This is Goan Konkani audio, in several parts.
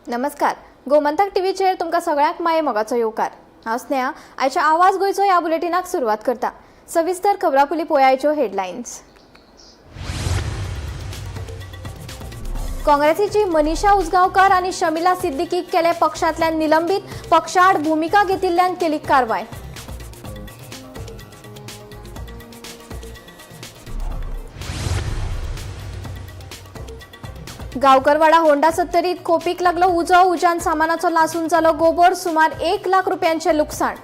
नमस्कार, गोमंतक टीव्हीचेर तुमकां सगळ्यांक माये मोगाचो येवकार. हांव स्नेहा. आयच्या आवाज गोंयचो ह्या बुलेटिनाक सुरवात करता. सविस्तर खबरां पयलीं पळोवया हेडलायन्स. काँग्रेसीची मनीषा उसगांवकार आनी शमिला सिद्दीकीक केले पक्षांतल्यान निलंबीत. पक्षाआड भुमिका घेतिल्ल्यान केली कारवाय. गांवकरवाडा होंडा सत्तरीत खोपीक लागलो उजो. उज्यान सामानाचो लासून जालो गोबोर. सुमार 1 लाख रुपयांचे लुकसाण.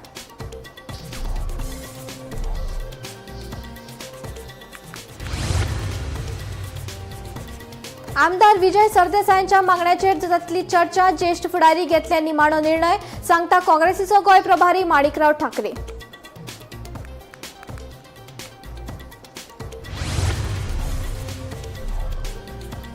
आमदार विजय सरदेसायांच्या मागण्याचेर जातली चर्चा. ज्येष्ठ फुडारी घेतले निमाणो निर्णय, सांगता काँग्रेसीचो गोंय प्रभारी माणिकराव ठाकरे.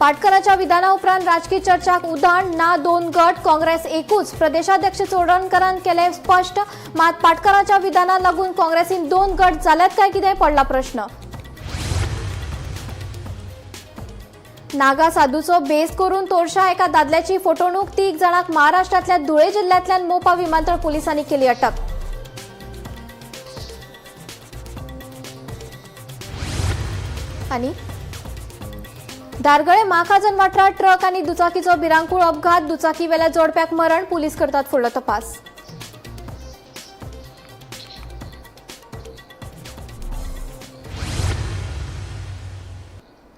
पाटकराच्या विधाना उपरांत राजकी चर्चाक उधाण. ना दोन गट, काँग्रेस एकूच, प्रदेशाध्यक्ष चोडणकरान केले स्पष्ट. मात पाटकराच्या विधाना लागून काँग्रेसीन दोन गट जाल्यात काय कितें, पडला प्रश्न. नागा साधूचो बेस करून तोरशा एका दादल्याची फटवणूक. 3 जाणांक महाराष्ट्रांतल्या धुळे जिल्ह्यांतल्यान मोपा विमानतळ पोलिसांनी केली अटक. आणि धारगळे महाखाजन वाठारात ट्रक आणि दुचाकीचो भिरांकूळ अपघात. दुचाकीवेल्या जोडप्याक मरण. पुलीस करतात फुडलो तपास.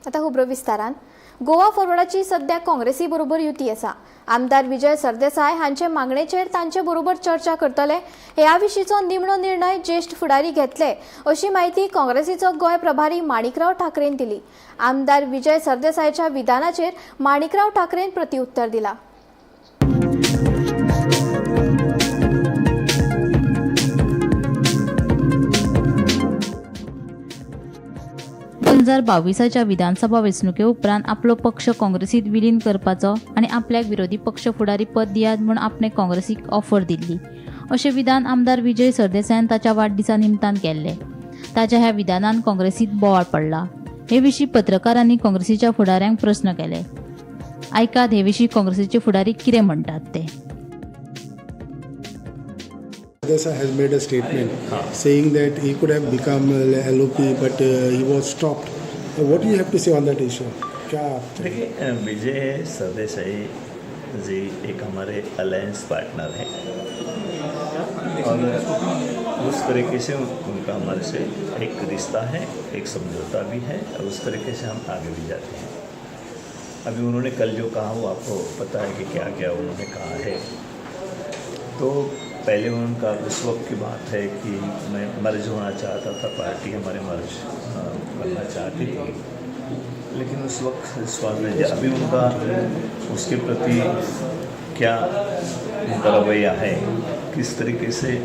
आता खबरो विस्तारान. गोवा फॉरवर्डाची सध्या काँग्रेसी बरोबर युती आसा. आमदार विजय सरदेसाय हांचे मागणेचेर तांचे बरोबर चर्चा करतले. ह्या विशींचो निमणो निर्णय ज्येष्ठ फुडारी घेतले, अशी म्हायती काँग्रेसीचो गोंय प्रभारी माणिकराव ठाकरेन दिली. आमदार विजय सरदेसायच्या विधानाचेर माणिकराव ठाकरेन प्रतिउत्तर दिला. 2022च्या विधानसभा वेंचणुके उपरांत आपलो पक्ष काँग्रेसीत विलीन करपाचो आनी आपल्याक विरोधी पक्ष फुडारी पद दियात म्हूण आपणे काँग्रेसीक ऑफर दिल्ली, अशें विधान आमदार विजय सरदेसायान ताच्या वाडदिसा निमतान केल्लें. ताच्या ह्या विधानान काँग्रेसीत बोवाळ पडला. हे विशीं पत्रकारांनी काँग्रेसीच्या फुडाऱ्यांक प्रस्न केले. आयकात हे विशीं काँग्रेसीचे फुडारी कितें म्हणटात ते. Desai has made a statement saying that he could have become LOP, but he was stopped. What do you have to say on that issue? क्या आप देखिए, विजय सरदेसाई जी एक हमारे अलायंस पार्टनर हैं और उस तरीके से उनका हमारे से एक रिश्ता है, एक समझौता भी है और उस तरीके से हम आगे भी जाते हैं. अभी उन्होंने कल जो कहा, वो आपको पता है कि क्या क्या उन्होंने कहा है. तो पहले उनका उस वक्त की बात है कि मैं मर्ज होना चाहता था, पार्टी हमारे मर्ज करना चाहती थी, लेकिन उस वक्त विश्वास नहीं. अभी उनका उसके प्रति क्या उनका रवैया है, किस तरीके से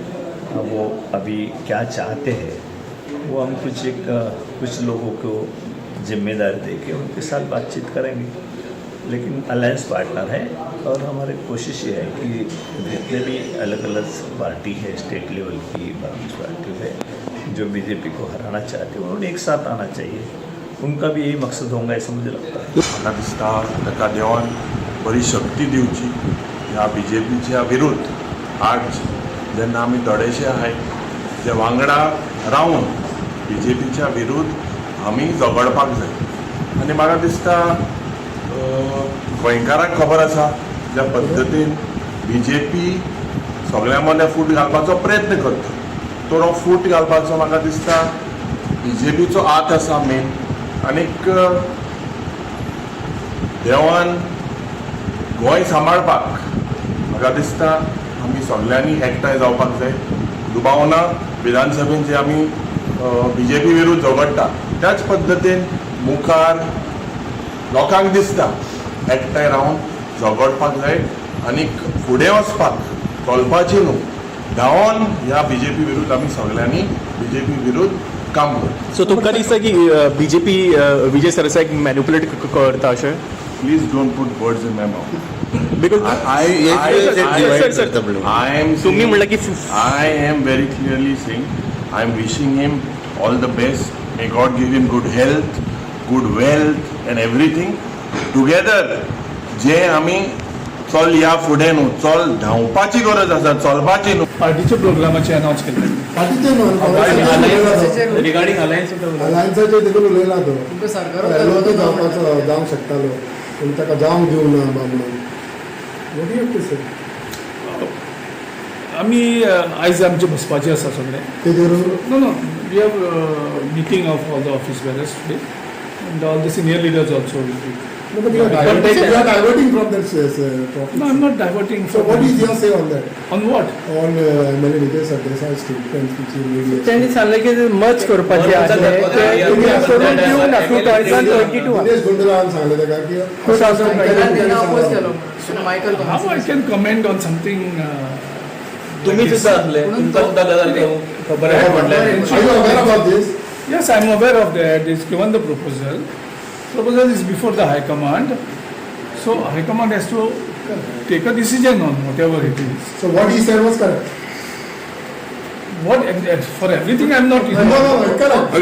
वो अभी क्या चाहते हैं, वो हम कुछ एक कुछ लोगों को जिम्मेदारी दे के उनके साथ बातचीत करेंगे. लेकिन अलायंस पार्टनर है और हमारी कोशिश ये है कि जितने भी अलग अलग पार्टी है, स्टेट लेवल की पार्टी है, जो बीजेपी को हराना चाहते हैं, उन्होंने एक साथ आना चाहिए. उनका भी यही मकसद होगा, ऐसा मुझे लगता है. म्हाका दिसता ताका देवान बरी शक्ती दिवची. ह्या बीजेपीच्या विरुद्ध आज जेन्ना आमी थोडेशे आहाय जे वांगडा रावन बीजेपीच्या विरुद्ध आमी झगडपाक जाय. आनी म्हाका दिसता गोंयकारांक खबर आसा, ज्या पद्दतीन बीजेपी सगळ्यां मदें फूट घालपाचो प्रयत्न करता, तो फूट घालपाचो म्हाका दिसता बीजेपीचो हात आसा मेन. आनीक देवान गोंय सांबाळपाक म्हाका दिसता आमी सगल्यांनी एकठांय जावपाक जाय. दुबाव ना, विधानसभेन जे आमी बीजेपी विरुद्ध झगडटा, त्याच पद्दतीन मुखार लोकांक दिसता एकठांय रावन झगडपाक जाय आनीक फुडें वचपाक चलपाची न्हू, धांवोन ह्या बीजेपी विरुद्ध आमी सगल्यांनी बीजेपी विरुद्ध काम करता. सो तुमकां दिसता की बीजेपी विजय सरदेसायक मॅन्युपुलेट करता अशें? Please don't put words in my mouth. Because I, sir, sir. I am तुम्ही saying- म्हणलं की I am very clearly saying I am wishing him all the best. May God give him good health, good wealth and everything. Together, जे आमी चल या फुडें न्हू, चल धांवपाची गरज आसा, चलपाची न्हू. पार्टीच्या प्रोग्रामाचे अनाउन्स केल्ले. पार्टीचे न्हू, काँग्रेसाचेर रिगार्डिंग अलायन्स सुद्दां उलयला. अलायन्साचेर देखून उलयला तो. एलओपी जावपाचो, जावंक शकतालो पूण ताका जावंक दिवंक ना बा म्हणून. What you have to say? आमी आयज आमचे बसपाचे आसा सगळे. तेजेर? No, we have meeting of all the office bearers today and all the senior leaders also will be. No, but you are diverting, you are diverting from that topic. No, I'm not diverting. So what is your say on that? On what? On MLA Vijay Sardesai statement which he made yesterday. त्यांनी सांगलें की मर्ज करपाचें आसलें तें करून दिवंक ना 2022. दिनेश गुंडूरावान सांगलें ताका की 2022. How I can comment on something? तुम्ही सुद्दां आसले, तुमकां सुद्दां गजाल खबर आहे म्हटल्यार. Are you aware about this? Yes, I'm aware of that. It's given the proposal. Proposal is before the High Command. So High Command has to take a decision on whatever it is. So what he said was correct. What for everything I'm not. No, no, correct.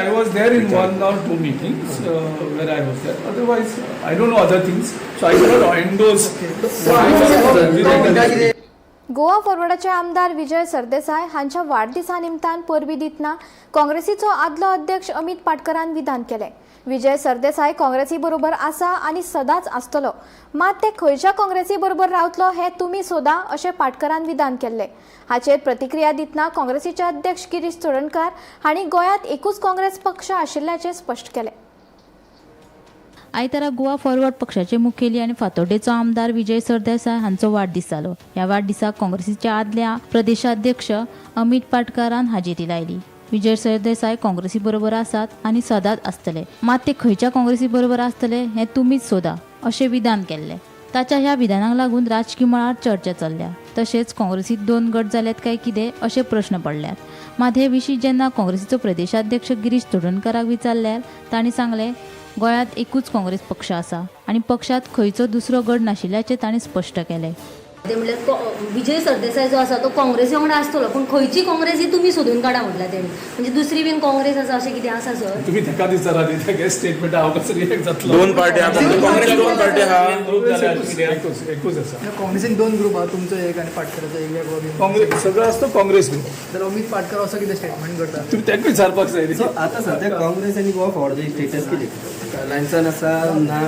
I was there in one or two meetings where I was there. Otherwise, I don't know other things, so I cannot endorse. Goa फॉरवर्डाचे आमदार विजय सरदेसाय हांच्या वाडदिसा निमतान परबीं दितना काँग्रेसीचो आदलो अध्यक्ष अमित पाटकरान विधान केलें. विजय सरदेसाय काँग्रेसी बरोबर आसा आनी सदांच आसतलो, मात ते खंयच्या काँग्रेसी बरोबर रावतलो हें तुमी सोदा अशें पाटकरान विधान केल्लें. हाचेर प्रतिक्रिया दितना काँग्रेसीचे अध्यक्ष गिरीश चोडणकार हांणी गोंयांत एकूच काँग्रेस पक्ष आशिल्ल्याचें स्पश्ट केलें. आयतारा गोवा फॉरवर्ड पक्षाचे मुखेली आनी फातोड्डेचो आमदार विजय सरदेसाय हांचो वाडदीस जालो. ह्या वाडदिसाक काँग्रेसीचे आदल्या प्रदेशाध्यक्ष अमित पाटकारान हाजेरी लायली. विजय सरदेसाय काँग्रेसी बरोबर आसात आनी सदांच आसतले, मात ते खंयच्या काँग्रेसी बरोबर आसतले हें तुमीच सोदा अशें विधान केल्लें. ताच्या ह्या विधानाक लागून राजकी मळार चर्चा चल्ल्या. तशेंच काँग्रेसीत दोन गट जाल्यात काय कितें अशे प्रश्न पडल्यात. मात हे विशीं जेन्ना काँग्रेसीचो प्रदेशाध्यक्ष गिरीश चोडणकाराक विचारल्यार तांणी सांगलें, गोंयांत एकूच काँग्रेस पक्ष आसा आनी पक्षांत खंयचो दुसरो गट नाशिल्ल्याचें तांणी स्पश्ट केलें. ते म्हणल्यार विजय सरदेसाय जो आसा तो काँग्रेसी वांगडा आसतलो, पूण खंयची काँग्रेस ही तुमी सोदून काडा म्हटल्यार तेणी, म्हणजे दुसरी बीन काँग्रेस आसा अशें कितें आसा सर? तुम्ही ताका विचारा न्ही, तेगे स्टेटमेंट हांव कसो रिएक्ट जातलो? दोन पार्टी आहा, काँग्रेस दोन पार्टी आहा. एकूच, एकूच आसा. काँग्रेसीन दोन ग्रुप आहा, तुमचो एक आनी पाटकराचो एक वेगळो बीन. काँग्रेस सगळो आसतो काँग्रेस ग्रुप. तर अमित पाटकर असो कितें स्टेटमेंट करता? तुम्ही ताका विचारपाक जाय न्ही. सो आता सध्या काँग्रेस आनी गोवा फॉरवर्ड स्टेटस कितें, अलायन्सान आसा ना?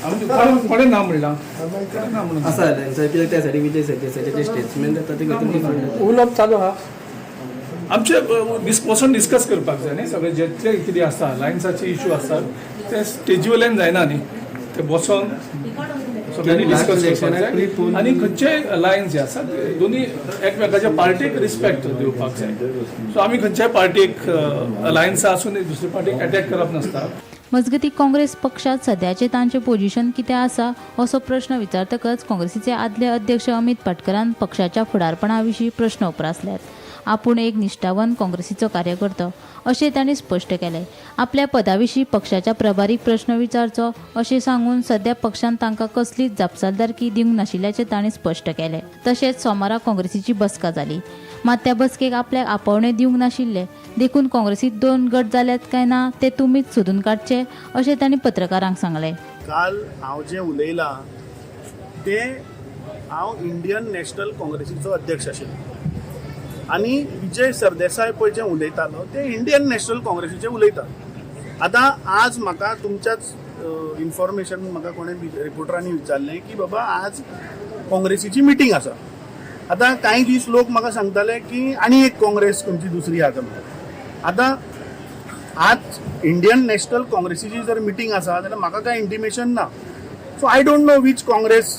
आमचें कोणें ना म्हणलां? कोणें ना म्हणून? आसा अलायन्सान, कित्याक त्या सायडीक विजय सरदेसायचे जे स्टेटमेंट जाता ते खंय डिफरंट. उलोवप चालू आहा. आमचे बसून डिस्कस करपाक जाय न्ही. सगळे जितले कितें आसा अलायन्साचे इशू आसात ते स्टेजी वयल्यान जायना न्ही, ते बसोन सगळ्यांनी डिस्कस करपाक जाय आनी खंयचेय अलायन्स जे आसा ते दोनी एकमेकाच्या पार्टीक रिस्पेक्ट दिवपाक जाय. सो आमी खंयच्याय पार्टीक अलायन्सा आसून दुसरे पार्टीक अटॅक करप नासता. मजगतीं, काँग्रेस पक्षांत सद्याचें तांचें पोजिशन कितें आसा असो प्रश्न विचारतकच काँग्रेसीचे आदले अध्यक्ष अमित पाटकरान पक्षाच्या फुडारपणा विशीं प्रश्न उप्रासल्यात. आपूण एक निश्ठावंत काँग्रेसीचो कार्यकर्तो अशें तांणी स्पश्ट केलें. आपल्या पदा विशीं पक्षाच्या प्रभारीक प्रश्न विचारचो अशें सांगून सद्या पक्षान तांकां कसलीच जापसालदारकी दिवंक नाशिल्ल्याचें तांणी स्पश्ट केलें. तशेंच सोमारा काँग्रेसीची बसका जाली, मात त्या बसकेक आपल्याक आपोवणें दिवंक नाशिल्लें, देखून काँग्रेसीत दोन गट जाल्यात काय ना ते तुमीच सोदून काडचे अशें तांणी पत्रकारांक सांगलें. काल हांव जें उलयलां तें हांव इंडियन नॅशनल काँग्रेसीचो अध्यक्ष आशिल्लो आनी विजय सरदेसाय पळय जें उलयतालो तें इंडियन नॅशनल काँग्रेसीचें उलयता. आतां आज म्हाका तुमच्याच इन्फॉर्मेशन म्हाका कोणें रिपोर्टरांनी विचारलें की बाबा आज काँग्रेसीची मिटींग आसा. आतां कांय दीस लोक म्हाका सांगताले की आनी एक काँग्रेस खंयची दुसरी आसा म्हणून. आतां आज इंडियन नॅशनल काँग्रेसीची जर मिटींग आसा जाल्यार म्हाका कांय इंटिमेशन ना. So I don't know which Congress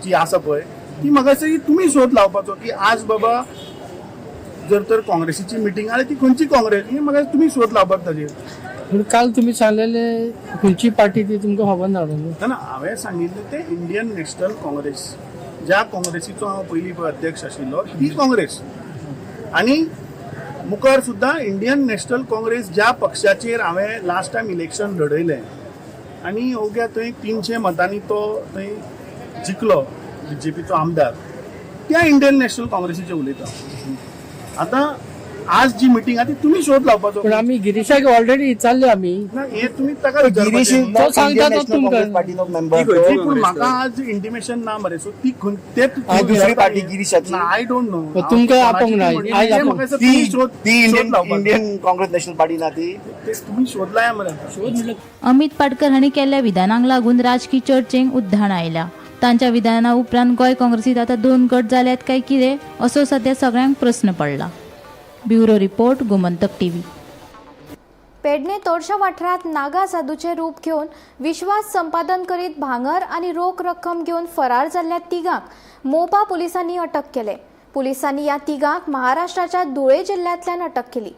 जी आसा पळय ती. म्हाका दिसता की तुमी सोद लावपाचो की आज बाबा जर तर काँग्रेसीची मिटींग आनी ती खंयची काँग्रेस ही म्हाका तुमी सोद लावपाक ताजेर. पूण काल तुमी सांगलेले खंयची पार्टी ती तुमकां खबर ना न्हू? ना, हांवें सांगिल्लें तें इंडियन नॅशनल काँग्रेस, ज्या काँग्रेसीचो हांव पयलीं पळय अध्यक्ष आशिल्लो ती काँग्रेस. आनी मुखार सुद्दां इंडियन नॅशनल काँग्रेस ज्या पक्षाचेर हांवें लास्ट टायम इलेक्शन लढयलें आनी अवघ्या थंय 300 मतांनी तो थंय जिखलो बीजेपीचो आमदार, त्या इंडियन नॅशनल काँग्रेसीचें उलयता. आतां आज जी मिटींग आहा ती तुमी शोध लावपाचो. पूण आमी गिरीशाक ऑलरेडी विचारले आमी. ना, हे तुमी ताका गिरीश विचारपाचें. तो सांगता तो तुमकां. Party no member. ती पूण म्हाका आज इंटिमेशन ना मरे, सो ती खंय ते दुसरी पार्टी गिरीशाची. I don't know. तुमकां आपोवंक ना, आयज आपोवंक. ती शोध ती शोध इंडियन लावपाचो. इंडियन काँग्रेस नॅशनल पार्टी ना ती. ते तुमी शोध लाया मरे आतां. अमित पाटकर हांणी केल्ल्या विधानांक लागून राजकी चर्चेक उद्धाण आयला. तांच्या विधाना उपरांत गोंय काँग्रेसीत आतां दोन गट जाल्यात काय कितें असो सध्या सगळ्यांक प्रस्न पडला. Bureau report, Gomantak TV. Pedne Torsha वाठारांत नागा साधूचें रूप घेवन विश्वास संपादन करीत भांगर आनी रोख रक्कम घेवन फरार जाल्ल्या तिगांक मोपा पुलिसांनी अटक केले. पुलिसांनी ह्या तिगांक महाराष्ट्राच्या धुळे जिल्ल्यांतल्यान अटक केली.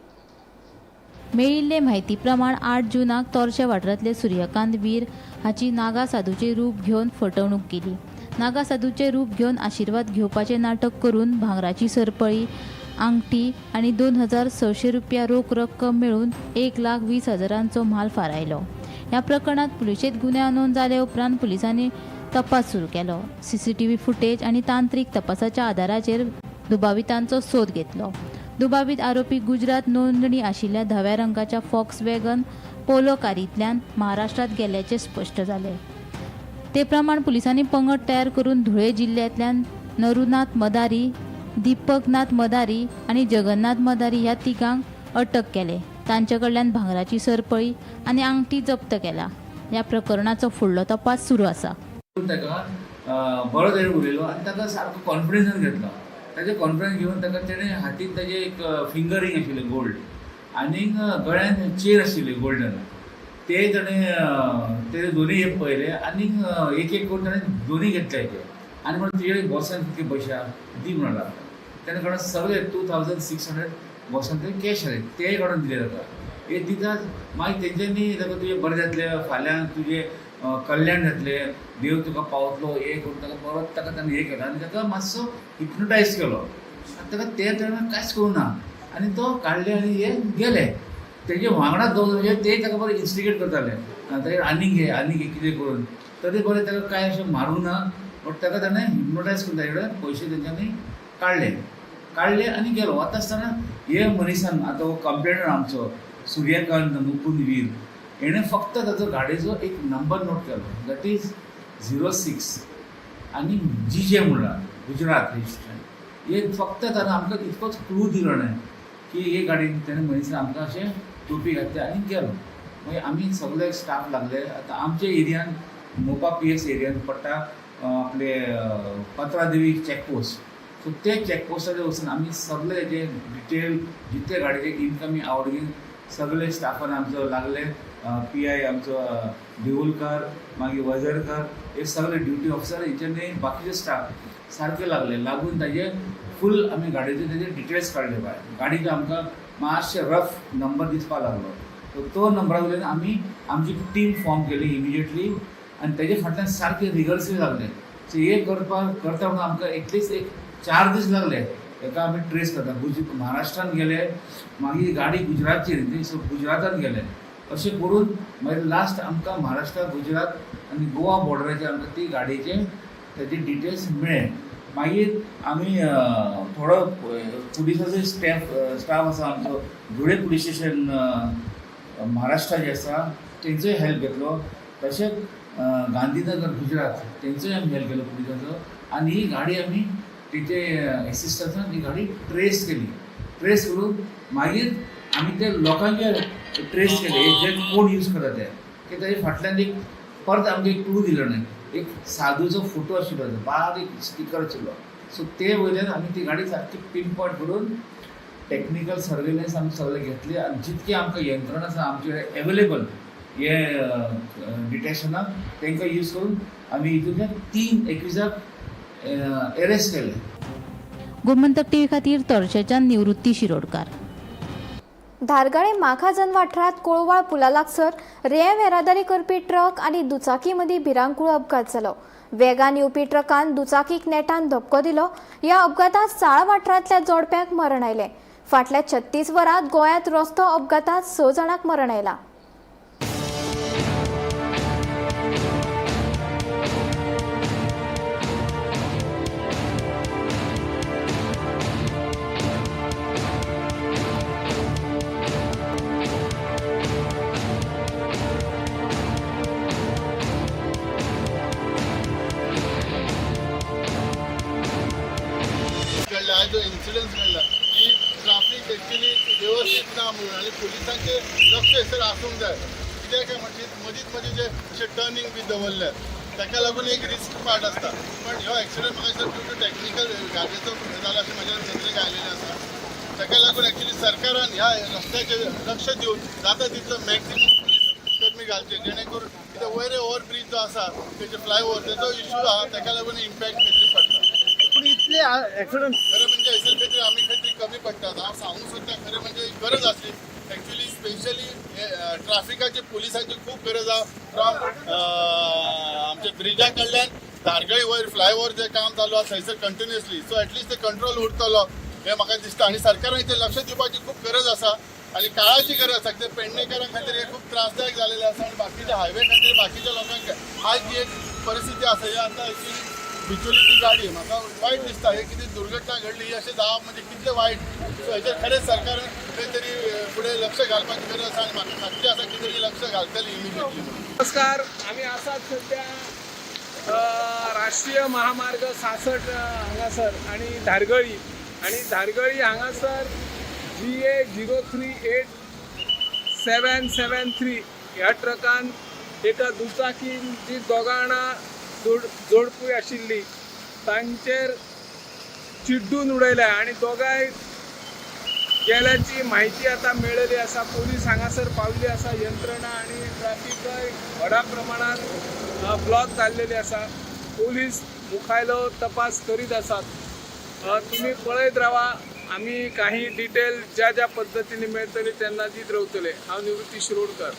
मेळिल्ले म्हायती प्रमाण 8 जूनाक तोरशे वाठारांतले सूर्यकांत वीर हाची नागा साधूचें रूप घेवन फटवणूक केली. नागा साधूचें रूप घेवन आशिर्वाद घेवपाचें नाटक करून भांगराची सरपळी, आंगठी आनी 2600 रुपया रोख रक्कम मेळून 1,20,000 म्हाल फारायलो. ह्या प्रकरणांत पुलिशेंत गुन्यांव नोंद जाले उपरांत पुलिसांनी तपास सुरू केलो. सीसीटीव्ही फुटेज आनी तांत्रीक तपासाच्या आदाराचेर दुबावितांचो सोद घेतलो. दुबावीत आरोपी गुजरात नोंदणी आशिल्ल्या धव्या रंगाच्या फॉक्स वॅगन पोलो कारींतल्यान महाराष्ट्रांत गेल्ल्याचें स्पश्ट जालें. ते प्रमाण पुलिसांनी पंगड तयार करून धुळे जिल्ल्यांतल्यान नरुनाथ मदारी, दीपकनाथ मदारी आनी जगन्नाथ मदारी ह्या तिगांक अटक केले. तांचे कडल्यान भांगराची सरपळी आनी आंगठी जप्त केला. ह्या प्रकरणाचो फुडलो तपास सुरू आसा. ताका बरो तरेन उलयलो आनी ताका सारको कॉन्फिडन्सान घेतलो. ताजे कॉन्फिडन्स घेवन ताका तेणें हातीन ताजे एक फिंगरींग आशिल्लें गोल्ड आनीक गळ्यान चेर आशिल्ली गोल्डन, ते ताणें ते दोनी हे पळयले आनीक एक एक करून ताणें दोनी घेतले हेजे. आनी म्हणून तुजे बॉसान कितके पयशे आहा दी म्हणून लागलो. तेणें काडून सगळे 2600 बॉसान ते कॅश आसले तेय काडून दिले ताका. हे दिता मागीर तेंच्यांनी ताका तुजें बरें जातलें, फाल्यां तुजें कल्याण जातलें, देव तुका पावतलो हे करून ताका परत ताका ताणें हें केलो आनी ताका मातसो हिप्नोटायज केलो आनी ताका ते ताणें कांयच करूं ना आनी तो काडले आनी हे गेले. तेजे वांगडा दोग म्हणजे ते ताका बरें इन्स्टिगेट करताले ताजेर आनीक घे आनीक घे कितें करून, तरी बरें ताका कांय अशें मारूंक ना, बट ताका ताणें हिप्नोटायज करून ताजे कडेन पयशे तेंच्यांनी काडले काडले आनी गेलो. वता आसतना हे मनिसान आतां हो कंप्लेनर आमचो सूर्यकांत मुकुंद वीर हेणें फक्त ताचो गाडयेचो एक नंबर नोट केलो, that is 06 आनी जी जे म्हणला गुजरात रजिस्ट्रेशन. हे फक्त ताणें आमकां इतकोच क्लू दिलो न्हय की हे गाडयेन ताणें मनिसान आमकां अशें टोपी घातली आनी गेलो. मागीर आमी सगळे स्टाफ लागले. आतां आमच्या एरियान मोपा पी एस एरियान पडटा आपले पत्रादेवी चॅकपोस्ट, सो ते चॅकपोस्टाचेर वचून आमी सगळे जे डिटेल जितले गाडयेचे इनकमींग आवटगोईंग सगळे स्टाफान आमचो लागले, पी I आमचो देवुलकर, मागीर वजरकर, हे सगळे ड्युटी ऑफिसर हेंच्यांनी बाकीचे स्टाफ सारके लागले. लागून ताजे फूल आमी गाडयेचे ताजे डिटेल्स काडले. भायर गाडयेचो आमकां मातशे रफ नंबर दिसपाक लागलो, सो तो नंबरा वयल्यान आमी आमची टीम फॉर्म केली इमिजिएटली आनी तेजे फाटल्यान सारके रिगर्सली लागले. सो हे करपाक करता म्हणून आमकां एटलिस्ट एक 4 दीस लागले हेका आमी ट्रेस करता. महाराष्ट्रान गेले, मागीर गाडी गुजरातची, सो गुजरातान गेले, अशें करून मागीर लास्ट आमकां महाराष्ट्र, गुजरात आनी गोवा बॉर्डराचेर आमकां ती गाडयेचे ताजे डिटेल्स मेळ्ळे. मागीर आमी थोडो पुलिसाचो स्टाफ आसा आमचो धुळे पुलीस स्टेशन महाराष्ट्राचे आसा तेंचोय हेल्प घेतलो, तशेंच गांधीनगर गुजरात तेंचोय आमी हेल्प केलो पुलिसाचो. आनी ही गाडी आमी तेचे एसिस्टन्सान ही गाडी ट्रेस केली. ट्रेस करून मागीर आमी ते लोकांचे ट्रेस केले जे कोण यूज करता ते, की ताजे फाटल्यान एक परत आमकां एक क्लू दिलो न्हय, एक साधूचो फोटो आशिल्लो बारीक स्टिकर आशिल्लो, सो ते वयल्यान आमी ती गाडी सारकी पिन पॉयंट करून टॅक्निकल सर्वेलन्स आमी सगळें घेतले आनी जितके आमकां यंत्रणा आसा आमचे एवेलेबल हे डिटेक्शनाक तांकां यूज करून आमी हितूंतल्यान 3 एक्युजाक एरेस्ट केले. गोमंतक टीव्ही खातीर तोरशेच्यान निवृत्ती शिरोडकार. धारगळे माखाजन वाठारांत कोळवाळ पुला लागसर रेंव येरादारी करपी ट्रक आनी दुचाकी मदीं भिरांकूळ अपघात जालो. वेगान येवपी ट्रकान दुचाकीक नेटान धपको दिलो. ह्या अपघातांत साळ वाठारांतल्या जोडप्याक मरण आयलें. फाटल्या 36 वरांत गोंयांत रस्तो अपघातांत 6 जाणांक मरण आयलां. आयज जो इन्सिडन्स घडला की ट्राफीक एक्चुली वेवस्थीत ना म्हणून आनी पुलिसांचें लक्ष हेसर आसूंक जाय. कित्याक काय म्हणजे मदींच मदीं जे अशे टर्निंग बी दवरल्यात ताका लागून एक रिस्क पार्ट आसता. पण ह्यो एक्सिडंट म्हाका दिसता ड्यू टू टॅक्निकल गाडयेचो जाला अशें म्हज्या नदरेक आयलेलें आसा. ताका लागून एक्चुली सरकारान ह्या रस्त्याचेर लक्ष दिवन जाता तितलो मॅक्सिमम पुलीस कर्मी घालचे, जेणे करून कित्याक वयर ओवर ब्रीज जो आसा तेजे फ्लायओवर तेजो इशू आहा, ताका लागून इम्पॅक्ट खंय पडटा. पूण इतले एक्सिडंट खरें म्हणजे हेसर खंय तरी आमी खंय तरी कमी पडटात. हांव सांगूंक सोदता, खरें म्हणजे गरज आसली एक्चुली स्पेशली ट्राफिकाची पुलिसांची खूब गरज आहा. फ्रॉम आमच्या ब्रिजा कडल्यान धारगळी वयर फ्लायओवर जे काम चालू आहा थंयसर कंटिन्युअसली, सो एटलिस्ट ते कंट्रोल उरतलो हें म्हाका दिसता. आनी सरकारान हेचेर लक्ष दिवपाची खूब गरज आसा आनी काळाची गरज आसा. कित्याक पेडणेकारां खातीर हें खूब त्रासदायक जालेलें आसा आनी बाकीच्या हायवे खातीर बाकीच्या लोकांक आयज जी एक परिस्थिती आसा ही आतां एक्चुली बिचोली ती गाडी म्हाका वायट दिसता. हे कितें दुर्घटना घडली ही अशें जावप म्हणजे कितलें वायट. सो हेचेर खरेंच सरकारान खंय तरी फुडें लक्ष घालपाची गरज आसा आनी म्हाका खात्री आसा की तरी लक्ष घालतली इमिजिएटली म्हणून. नमस्कार, आमी आसात सध्या राष्ट्रीय महामार्ग 66 हांगासर आनी धारगळी, आनी धारगळी हांगासर GA 03 8773 ह्या ट्रकान एका दुचाकीन जी दोगां जाणां जोडपूय आशिल्ली तांचेर चिड्डून उडयल्या आनी दोगांय गेल्याची म्हायती आतां मेळिल्ली आसा. पोलीस हांगासर पावल्ली आसा, यंत्रणा आनी ट्राफिकय व्हडा प्रमाणात ब्लॉक जाल्लेली आसा. पोलीस मुखायलो तपास करीत आसात. तुमी पळयत रावा, आमी काही डिटेल ज्या ज्या पद्दतीने मेळटली तेन्ना दीत रावतले. हांव निवृत्ती शिरोडकर.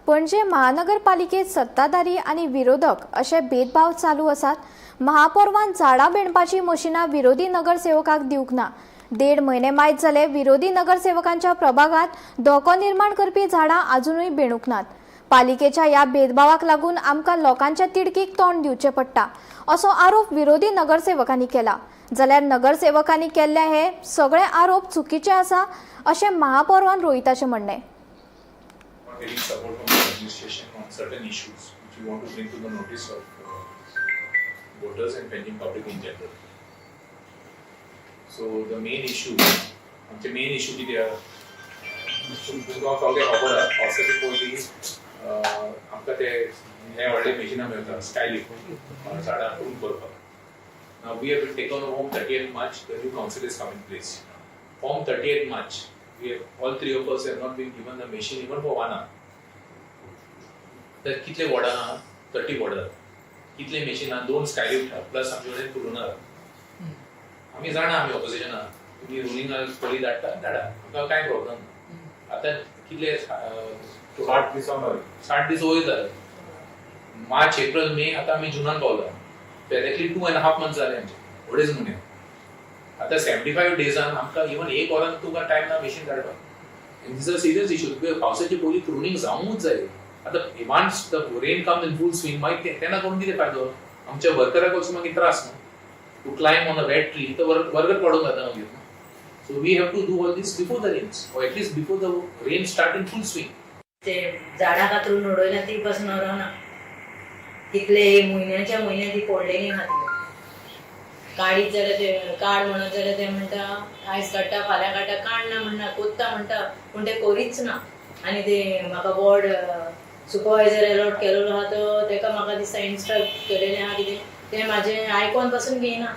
पणजे महानगरपालिकेत सत्ताधारी आनी विरोधक अशे भेदभाव चालू आसात. महापौरान झाडां बेणपाची मशिनां विरोधी नगरसेवकाक दिवंक ना. 1.5 म्हयने मायत जाले विरोधी नगरसेवकांच्या प्रभागात धोको निर्माण करपी झाडां आजुनूय बेणूंक नात. पालिकेच्या ह्या भेदभावाक लागून आमकां लोकांच्या तिडकीक तोंड दिवचें पडटा असो आरोप विरोधी नगरसेवकांनी केला. जाल्यार नगरसेवकांनी केल्ले हे सगळे आरोप चुकीचे आसा अशें महापौरान रोहिताचें म्हणणें. Not getting support from the administration on certain issues which we want to bring to the notice of voters and pending public in general. So the main issue, आमचे मेन इशू कितें आहा, तुमकां सगळें खबर आहा, पावसाचे पयलीं आमकां ते हे व्हडले मेशिनां मेळटा स्कायलिफ्ट झाडां प्रून करपाक. Now we have been taken over on 30th March, the new council has come in place. From 30th March, we have, all three of us have not been given the machine even for one hour. तर कितले वॉर्डां आहा? 30 वॉर्डां. कितले मेशीन आहा? दोन स्कायलिफ्ट आहा, प्लस आमचे कडेन प्रुनर आहा. आमी जाणा आमी ऑपोजिशन आहा, तुमी रुलिंग पयलीं धाडटा, धाडा, आमकां कांय प्रॉब्लम ना. आतां कितले 60 दिसां जाली. 60 दीस वयर जाले, मार्च, एप्रिल, मे, आतां आमी जुनान पावला. एक्झॅक्टली 2.5 मंथ्स जाले आमचे, 2.5 म्हयने. आतां 75 डेजान आमकां इवन एक वरान तुमकां टायम ना मेशीन धाडपाक. And this a serious issue. पावसाचे पयलीं प्रुनींग जावंकूच जाय. आतां once the rain comes in full swing, मागीर तेन्ना करून कितें फायदो? आमच्या वर्कराक ऑल्सो मागीर त्रास न्हू to climb on a wet tree, तर वर्कर पडूंक जाता मागीर न्हू. So we have to do all this before the rains or at least before the rain start in full swing. ते झाडां कातरून उडयल्या ती पासून ना कितले म्हयन्याच्या म्हयने ती पडलेली ना. ती काडीत जाल्यार ते काड म्हणत जाल्यार ते म्हणटा आयज काडटा, फाल्यां काडटा. काड ना म्हणना, कोत्ता म्हणटा, पूण ते करीच ना. आनी ते म्हाका वॉर्ड सुपरवायझर एलॉट केलेलो आहा तो तेका म्हाका दिसता इन्स्ट्रक्ट केलेलें आहा कितें, तें म्हाजें आयकोन पासून घेयना.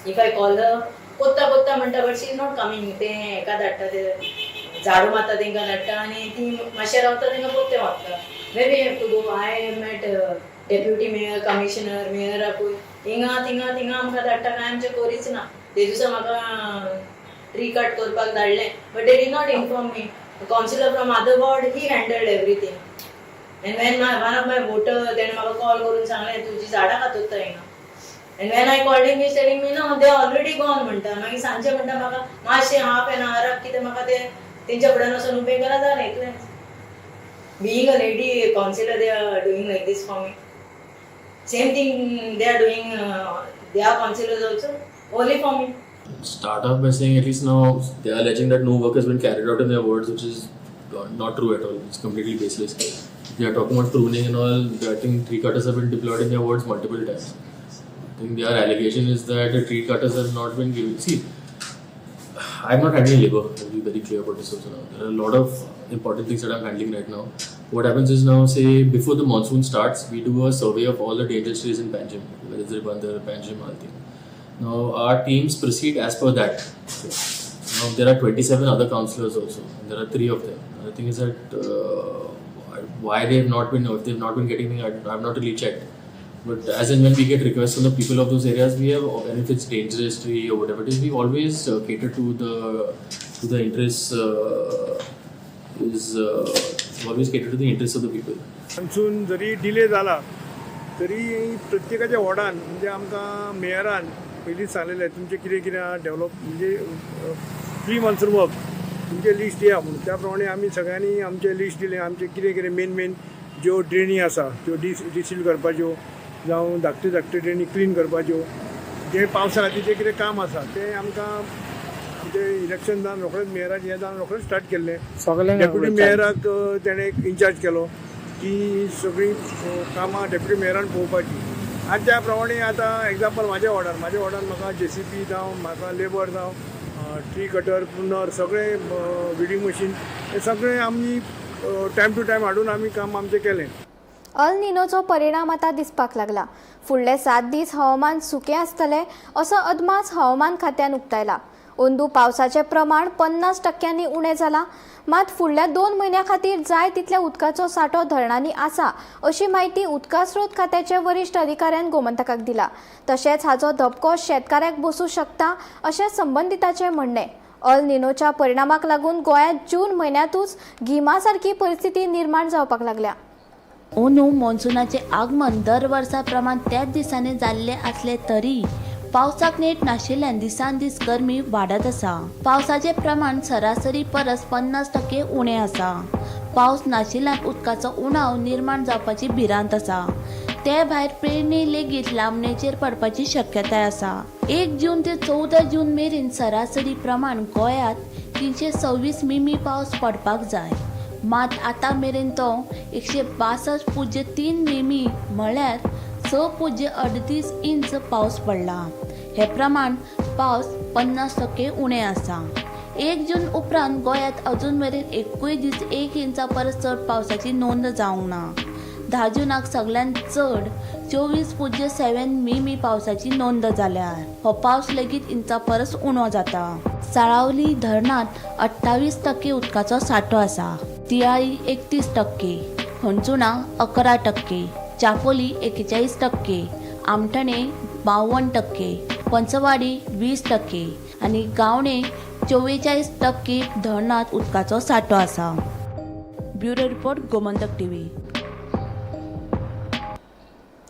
If I call, कोत्ता कोत्ता म्हणटा, but she is not coming. ते हेका धाडटा, ते झाडू मारता तेंकां धाडटा आनी ती मातशें रावता, तेंकां पोत्ते मारता. Where we have to go? I met deputy mayor, commissioner, मेयराकूय हिंगा थिंगा थिंगा आमकां धाडटा, कांय आमचें करीच ना. ते दिसा म्हाका ट्री कट करपाक धाडलें, but they did not inform me. Councillor from other ward, he handled everything. And when my one of my voter, तेणें म्हाका कॉल करून सांगलें, तुजी झाडां कातरता हिंगा. And when I called him, he's telling me, no, they already gone म्हणटा. मागीर सांजचे म्हणटा म्हाका मातशें हाफ एन आवराक कितें म्हाका ते तेंच्या फुड्यान वचून उबें करा, जालें इतलेंच. Being a lady councillor, they are doing like this for me. Same thing they are doing. Their councillors also only for me. Start off by saying at least now they are alleging that no work has been carried out in their wards, which is not true at all. It's completely baseless. They are talking about pruning and all. I think tree cutters have been deployed in their wards multiple times. I think their allegation is that the tree cutters have not been given. See, I'm not handling labour. I'll be very clear about this also now. There are a lot of important things that I'm handling right now. What happens is now, say, before the monsoon starts, we do a survey of all the dangerous trees in Panjim, whether it's Ribandar, Panjim, Alti. Now, our teams proceed as per that. Okay. Now, there are 27 other councillors also. And there are 3 of them. The thing is that why they have not been, if they have not been getting me, I have not really checked. But as and when we get requests from the people of those areas, we have, and if it's dangerous tree or whatever it is, we always cater to the interests. Always cater to the interests of the people. Monsoon zari delay जाला तरी प्रत्येकाच्या वॉर्डान म्हणजे आमकां मेयरान पयलींच सांगलेलें तुमचें कितें कितें आहा डेवलप म्हणजे प्री मॉन्सून वर्क तुमचें लिस्ट दिया म्हणून. त्या प्रमाणे आमी सगळ्यांनी आमचें लिस्ट दिलें. आमचें कितें कितें मेन मेन ज्यो ड्रेनी आसा त्यो डिसील करपाच्यो जावं धाकट्यो धाकट्यो ड्रेनी क्लीन करपाच्यो, जें पावसा खातीर जें कितें काम आसा तें आमकां आमचें इलेक्शन जावन रोखडेंच मेयराक हें जावन रोखडेंच स्टार्ट केल्लें. डेप्युटी मेयराक तेणें एक इन्चार्ज केलो की सगळीं कामां डेप्युटी मेयरान पळोवपाची. आनी त्या प्रमाणे आतां एग्जाम्पल म्हाज्या वॉर्डान म्हाका जेसीबी जावं म्हाका लेबर जावं ट्री कटर प्रुनर सगळें विडिंग मशीन हें सगळें आमी टायम टू टायम हाडून आमी काम आमचें केलें. अल निनोचो परिणाम आतां दिसपाक लागला. फुडले 7 दीस हवामान सुकें आसतलें असो अदमास हवामान खात्यान उक्तायला. अंदू पावसाचें प्रमाण 50% उणें जालां. मात फुडल्या 2 म्हयन्यां खातीर जाय तितल्या उदकाचो सांठो धरणांनी आसा अशी म्हायती उदका स्रोत खात्याचे वरिश्ठ अधिकाऱ्यान गोमंतकाक दिला. तशेंच हाचो धपको शेतकाऱ्याक बसूं शकता अशें संबंदिताचें म्हणणें. अल निनोच्या परिणामाक लागून गोंयांत जून म्हयन्यांतूच गिमा सारकी परिस्थिती निर्माण जावपाक लागल्या. अंदू मॉन्सुनाचें आगमन दर वर्सा प्रमाण त्याच दिसांनी जाल्लें आसलें तरी पावसाक नेट नाशिल्ल्यान दिसान दीस गरमी वाडत आसा. पावसाचें प्रमाण सरासरी परस 50% उणें आसा. पावस नाशिल्ल्यान उदकाचो उणाव निर्माण जावपाची भिरांत आसा. ते भायर पेरणी लेगीत लांबणेचेर पडपाची शक्यताय आसा. 1 जून ते 14 जून मेरेन सरासरी प्रमाण गोंयांत 326 मिमी पावस पडपाक जाय. मात आतां मेरेन तो 162.3 मिमी म्हळ्यार 6.38 इंच पावस पडला. हे प्रमाण पावस 50% उणें आसा. 1 जून उपरांत गोंयांत अजून मेरेन एकूय दीस 1 इंचा परस चड पावसाची नोंद जावंक ना. 10 जूनाक सगळ्यांत चड 24.7 मिमी पावसाची नोंद जाल्या. हो पावस लेगीत इंचा परस उणो जाता. साळावली धरणांत 28% उदकाचो सांठो आसा. तियाळी 31%, हणजुणा 11%, चापोली 41%, आमठाणे 52%, पंचवाडी 20% आनी गावणे 44% धरणांत उदकाचो सांठो आसा. Bureau report, Gomantak TV.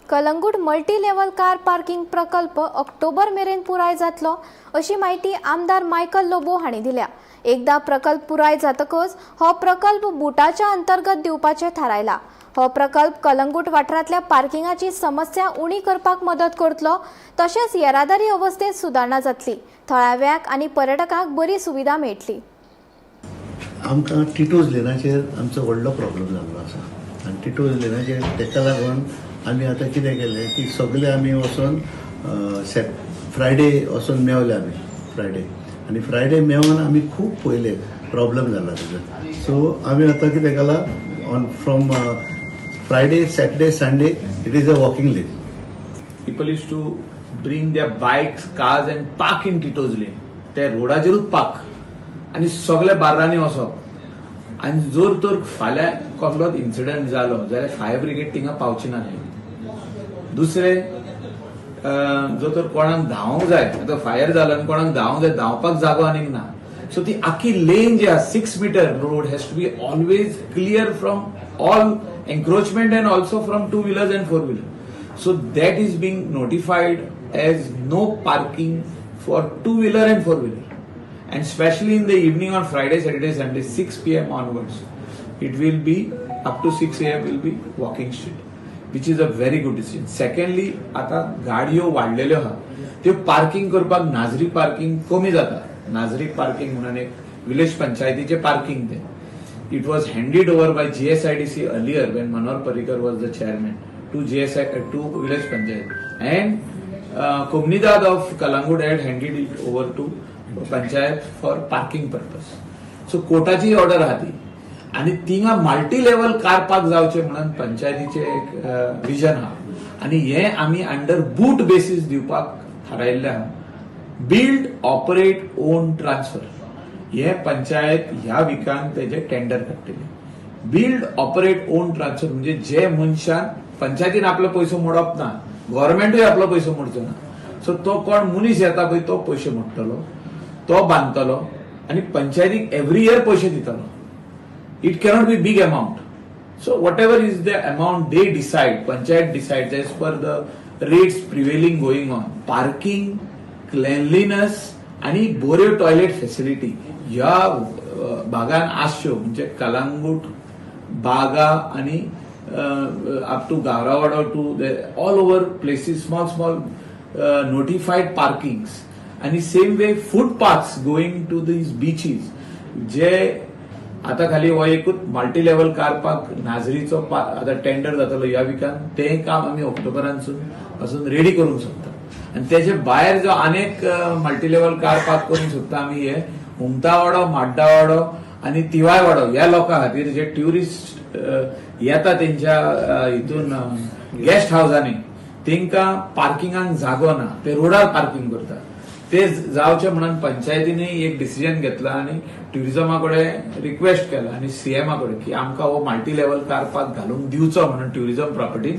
Calangute multi level car parking प्रकल्प ऑक्टोबर मेरेन पुराय जातलो अशी म्हायती आमदार मायकल लोबो हांणी दिल्या. एकदा प्रकल्प पुराय जातकच हो प्रकल्प बुटाच्या अंतर्गत दिवपाचें थारायला. हो प्रकल्प कलंगूट वाठारांतल्या पार्किंगाची समस्या उणी करपाक मदत करतलो, तशेंच येरादारी अवस्थेत सुदारणा जातली, थळाव्याक आनी पर्यटकांक बरी सुविधा मेळटली. आमकां टिटोज लेनाचेर आमचो व्हडलो प्रॉब्लम जाल्लो आसा आनी टिटोज लेनाचेर ताका लागून आमी आतां कितें केलें की सगळे आमी वचोन फ्रायडे वचोन मेवले आमी फ्रायडे आनी फ्रायडे मेवोन आमी खूब पयले प्रॉब्लम जाला ताजो. सो आमी आतां कितें केलां on from Friday Saturday Sunday it is a walking lane. People use to bring their bikes cars and park in Tito's lane. ते रोडाचेरूच पार्क आनी सगळे बार्रांनी वचप आनी जर तर फाल्यां कसलोच इन्सिडंट जालो जाल्यार फायर ब्रिगेड थिंगा पावची ना. दुसरें जर तर कोणाक धांवंक जाय, आतां फायर जालो आनी कोणाक धांवंक जाय, धांवपाक जागो आनीक ना. सो ती आखी लेन जी आसा 6 metre road has to be always clear from all encroachment and also from 2 wheelers and 4 wheeler. So that is being notified as no parking for 2 wheeler and 4 wheeler. And especially in the evening on Friday, Saturday, Sunday, 6 p.m. onwards, it will be up to 6 a.m. will be walking street. Which is a very good decision. Secondly, आतां गाडयो वाडलेल्यो आहा, त्यो पार्किंग करपाक नाजरी पार्किंग कमी जाता. नाजरी पार्किंग म्हणून एक विलेज पंचायतीचे पार्किंग तें. It was handed over by GSIDC earlier when Manohar Parrikar was the chairman to GSI to village panchayat, and Comunidade of Calangute had handed it over to panchayat for parking purpose. So कोर्टाची ऑर्डर आहा ती आनी थिंगा मल्टी लेवल कार पार्क जावचे म्हणून पंचायतीचे एक विजन आहा आनी हे आमी अंडर बूट बेसीस दिवपाक थारायल्ले आहा. बिल्ड, ऑपरेट, ओन, ट्रान्सफर हे पंचायत ह्या विकान तेजे टेंडर काडटली. बिल्ड, ऑपरेट, ओन, ट्रान्सफर म्हणजे जे मनशान पंचायतीन आपलो पयसो मोडप ना, गव्हर्मेंटूय आपलो पयसो मोडचो ना. सो तो कोण मनीस येता पळय, तो पयशे मोडटलो, तो बांदतलो आनी पंचायतीक एवरी इयर पयशे दितलो. It cannot be big amount. So what ever is the amount they decide, panchayat decide as per the rates prevailing going on. Parking, cleanliness आणि बऱ्यो टॉयलेट फॅसिलिटी ह्या भागान आसच्यो, म्हणजे कलांगूट, बागा आणि up to Gavrawada to all over places, small small notified parkings आणि same way footpaths going to these beaches. जे आता खाली हो एकूच मल्टी लेवल कार पार्क नाजरीचो आता टेंडर जातलो ह्या विकान, तें काम आमी ऑक्टोबरानसून पासून रेडी करूंक शकता. आनी तेजे भायर जो अनेक मल्टी लेवल कार पार्क करूंक शकता आमी, हे उमतावाडो, माड्डावाडो आनी तिवायवाडो ह्या लोकां खातीर, जे ट्युरिस्ट येता तेंच्या हितून गेस्ट हावजांनी, तेंकां पार्किंगाक जागो ना, ते रोडार पार्किंग करता. ते जावचे म्हणून पंचायतीन एक डिसिजन घेतला आनी ट्युरिझमा कडेन रिक्वेस्ट केला आनी सीएमा कडेन की आमकां हो मल्टी लेवल कार पार्क घालूंक दिवचो म्हणून ट्युरिझम प्रॉपर्टीन.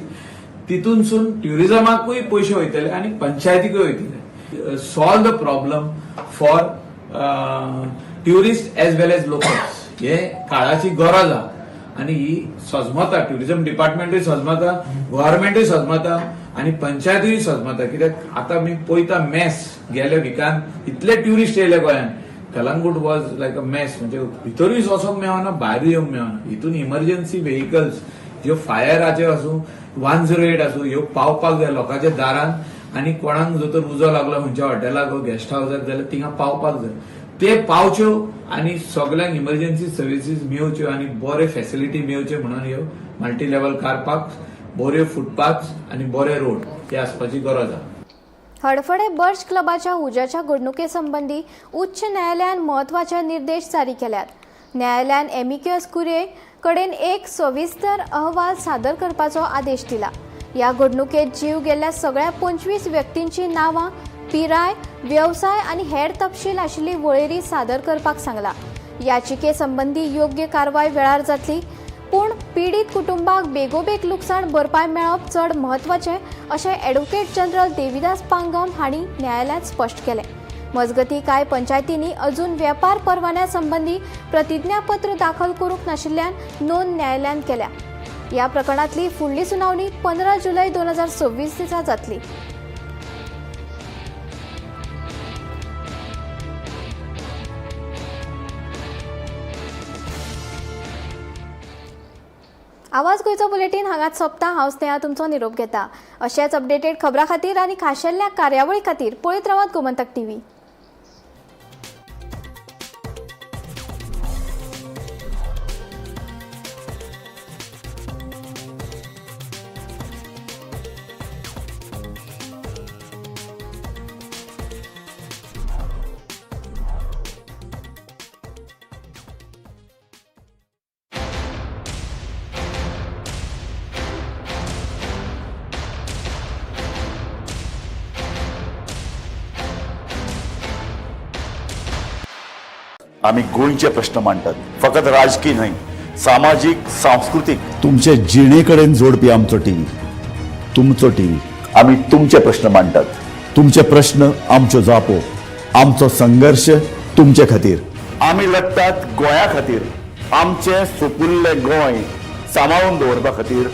तितूनसून ट्युरिझमाकूय पयशे वयतले आनी पंचायतीकूय वयतले. Solve the problem for tourist as well as locals. हे काळाची गरज आहा आनी ही सजमता. ट्युरिझम डिपार्टमेंटूय सजमता, गव्हर्मेंटूय सजमता आनी पंचायतूय सजमता. कित्याक आतां आमी पळयता मेस, गेल्या विकान इतले ट्युरिस्ट येयले गोंयान, Calangute was like a mess. म्हणजे भितरूय वचोंक मेळना, भायरूय येवंक मेळना. हितून इमर्जन्सी व्हेकल्स ज्यो फायराच्यो आसूं, 108 आसूं, ह्यो पावपाक जाय लोकांच्या दारान. आनी कोणाक जर तर उजो लागलो खंयच्या हॉटेलाक, गेस्ट हावसाक जाल्यार थिंगा पावपाक जाय. ते पावच्यो आनी सगल्यांक इमर्जन्सी सर्विसीस मेवच्यो आनी बरे फॅसिलिटी मेवच्यो म्हणून ह्यो मल्टी लेवल कार पार्क, बऱ्यो फुटपाथ आनी बरे रोड हे आसपाची गरज आहा. हडफडे बर्च क्लबाच्या उज्याच्या घडणुके संबंदी उच्च न्यायालयान म्हत्वाचे निर्देश जारी केल्यात. न्यायालयान एमिकस कुरे कडेन एक सविस्तर अहवाल सादर करपाचो आदेश दिला. ह्या घडणुकेत जीव गेल्ल्या सगळ्या 25 व्यक्तींची नांवां, पिराय, वेवसाय आनी हेर तपशील आशिल्ली वळेरी सादर करपाक सांगला. याचिके संबंदी योग्य कारवाय वेळार जातली, पूण पिडीत कुटुंबाक बेगोबेग लुकसाण भरपाय मेळप चड म्हत्वाचें अशें ॲडव्होकेट जनरल देविदास पांगम हांणी न्यायालयांत स्पश्ट केलें. मजगतीं, कांय पंचायतींनी अजून वेपार परवान्या संबंदी प्रतिज्ञापत्र दाखल करूंक नाशिल्ल्यान नोंद न्यायालयान केल्या. ह्या प्रकरणांतली फुडली सुनावणी 15 जुलय 2026 दिसा जातली. आवाज गोंयचो बुलेटीन हांगाच सोंपता. हांव स्नेहा तुमचो निरोप घेता. अशेच अपडेटेड खबरां खातीर आनी खाशेल्या कार्यावळी खातीर पळयत रावात गोमंतक टीव्ही. आमी गोंयचे प्रश्न मांडटात, फकत राजकीय न्हय, सामाजीक, सांस्कृतीक, तुमचे जिणे कडेन जोडपी आमचो टीव्ही, तुमचो टीव्ही. आमी तुमचे प्रश्न मांडटात, तुमचे प्रश्न आमच्यो जापो, आमचो संघर्श तुमचे खातीर. आमी लढटात गोंया खातीर, आमचें सुपुल्लें गोंय सांबाळून दवरपा खातीर.